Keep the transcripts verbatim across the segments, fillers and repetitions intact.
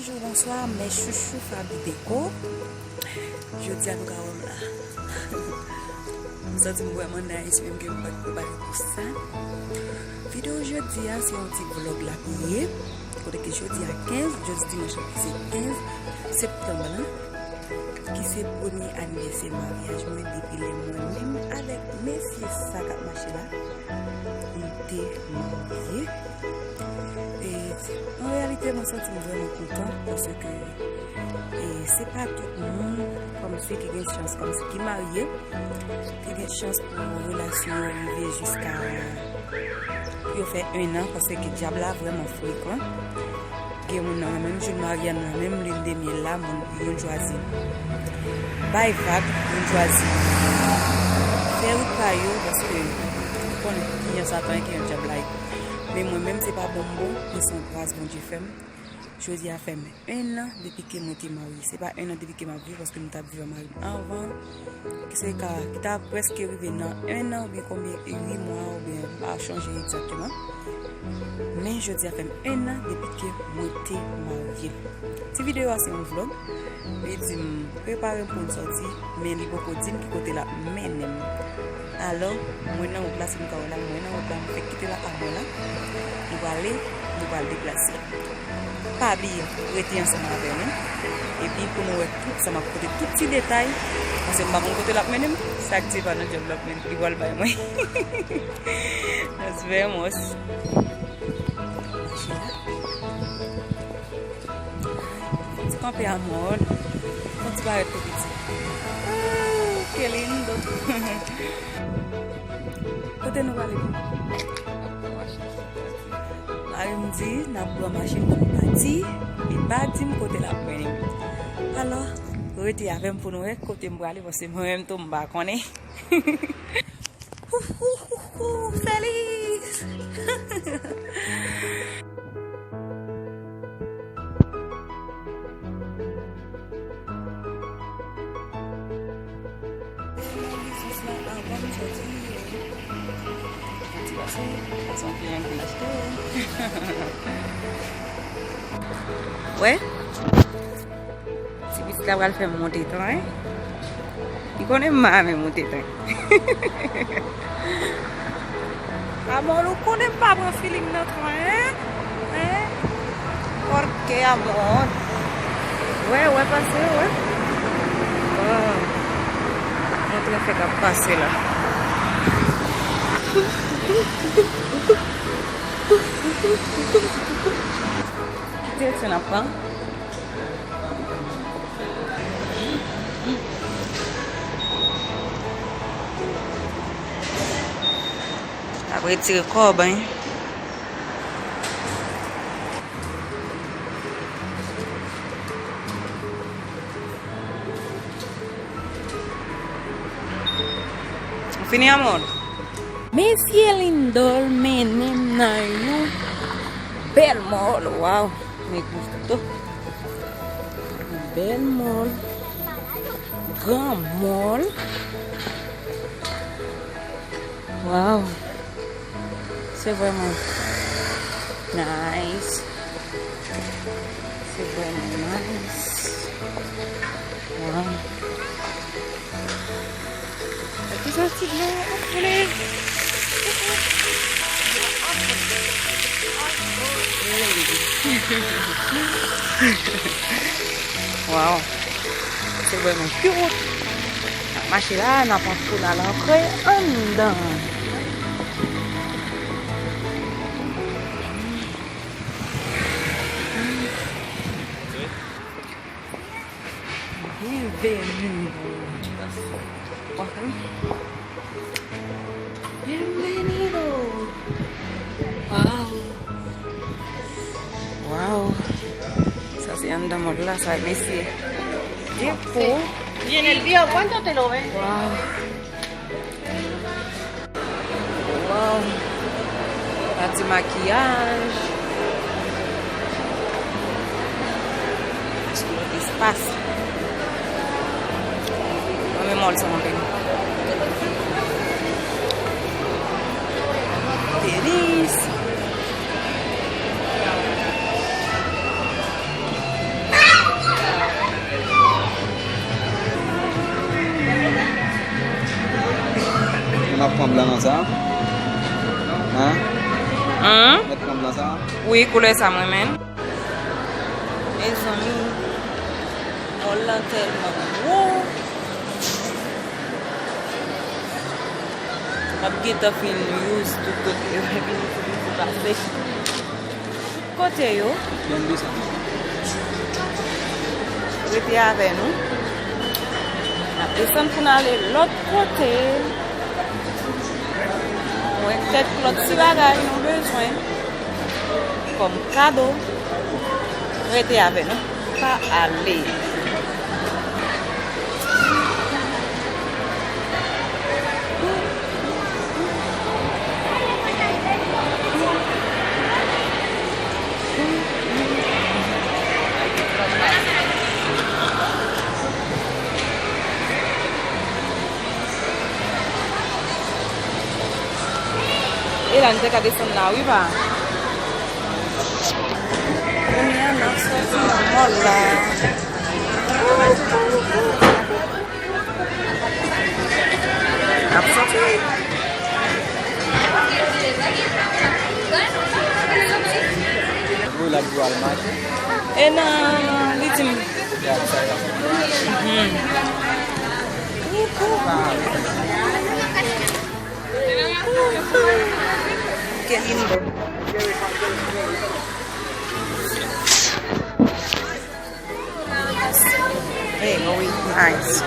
Bonjou, bonswa, mes chouchous Faby Déco. Jodi a nou ka wè m la. M santi m vrèman nice, menm ke m pa t prepare pou sa. Videyo jodi a, se yon ti vlog l ap ye. Kote ke jodi a kenz, jodi dimanch la ki se kenz septanm la, ki se premye anivèsè maryaj mwen depi lè mwen menm avèk mesye sa k ap mache la, nou te marye. E, an reyalite, mwen santi m vrèman kontan paske, e, se pa tout moun kòmsi ki gen chans kòmsi ki marye, ki gen chans pou relasyon yo rive jiska pou yo fè en an, paske dyab la vrèman frekan. Gen moun nan menm jou maryaj nan menm lin de myèl la, moun youn chwazi bay vag, youn chwazi fè wout pa yo, paske ou konnen kijan Satan ye, kijan dyab la ye. Men mwen menm, se pa bonbon, men se yon gras Bondye fè m. Jodi a fè m en an depi ke mwen te marye. Se pa en an depi ke m ap viv, paske m t ap viv ak mari m anvan. Ki se ka, ki ta prèske rive nan en an, oubyen konbyen, uit mwa, oubyen m pa chonje egzakteman. Men jodi a fè m en an depi ke mwen te marye. Ti videyo a se yon vlog. Li di m prepare m pou n sòti, men li poko di m ki kote l ap mennen m. Alò, mwen nan wout la, si nou ka wè la, mwen nan wout la, m fèk kite l ak mwen la. Nou prale, nou pral deplase. Pa bliye, rete ansanm avè nou. Epi pou nou wè tout sa m ap pote, tout ti detay. Paske m pa konn kote l ap mennen m. Sa k di pa nan djòb l ap mennen, li pral bay mwen. Nos vemos. Mache la. Fon ti kanpe a mòd. Fon ti parèt tou piti. Ah, qué lindo. Kote nou prale pou? Mari m di n ap pran machin pou nou pati. Li pa di m kote l ap mennen m. Alò, rete avè m pou nou wè kote m prale, paske mwen menm tou m pa konnen. Hou, hou, hou, hou, Feliz! Wè? Ti pitit la pral fè m monte tren. Li konnen m pa renmen monte tren. Amor, ou konnen m pa pran feeling nan tren, en? En? Porque, amor? Wè, wè, pase, wè. Bon. Yon tren fèk ap pase la. Ki direksyon n ap pran? Ap retire kòb, en. Ou fini, amor? Mesye Lindol mennen m nan yon bèl mòl, waw, me gusto. Bèl mòl, gran mòl. Waw, se vrèman nice. Se vrèman nice. Waw. Ki sa ti dlo ap boule? Waw. Se vrèman cute. N ap mache la, n ap antre, n al antre anndan. Bienvenido. Bienvenido. Wow. Wow. Sa se anndan mòd la, sa, mesye. Depo. Y en el día, ¿cuánto te lo venden? Wow. Wow. Pati makiyaj. Espas. Mwen menm mòl sa mwen vin. Tenis. Pran blan nan sa. Hein? Hein? Mèt pran blan sa. Wi, koulè sa m renmen. Mezanmi, mòl lan tèlman gwo. M ap gentan fin use tout kote yo epi m pase. Kote yo? Rete avè nou. N ap desann pou n ale lòt kote. Mwen kèk lòt ti bagay nou bezwen kòm kado. Rete avè nou. Pa ale. E la, n te ka desann la, wi, pa. Kounye a, n ap soti nan mòl la. N ap soti. Wi, l ap di w al mache. E nan, li di m. Mhm. Qué lindo. Hey, muy nice.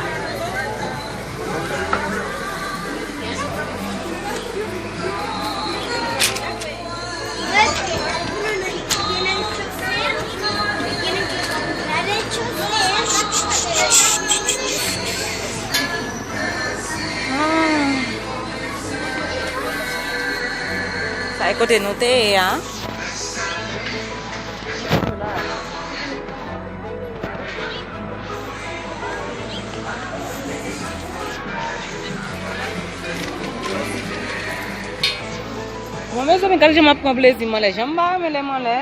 Sa e kote nou te ye a. Bon, mezanmi, gade jan m ap pran plezi m anlè. Jan m pa renmen lè m anlè.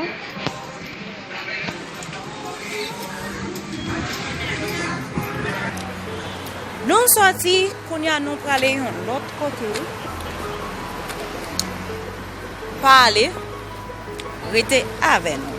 Nou sòti, kounye a nou prale yon lòt kote. Pa ale, rete avè nou.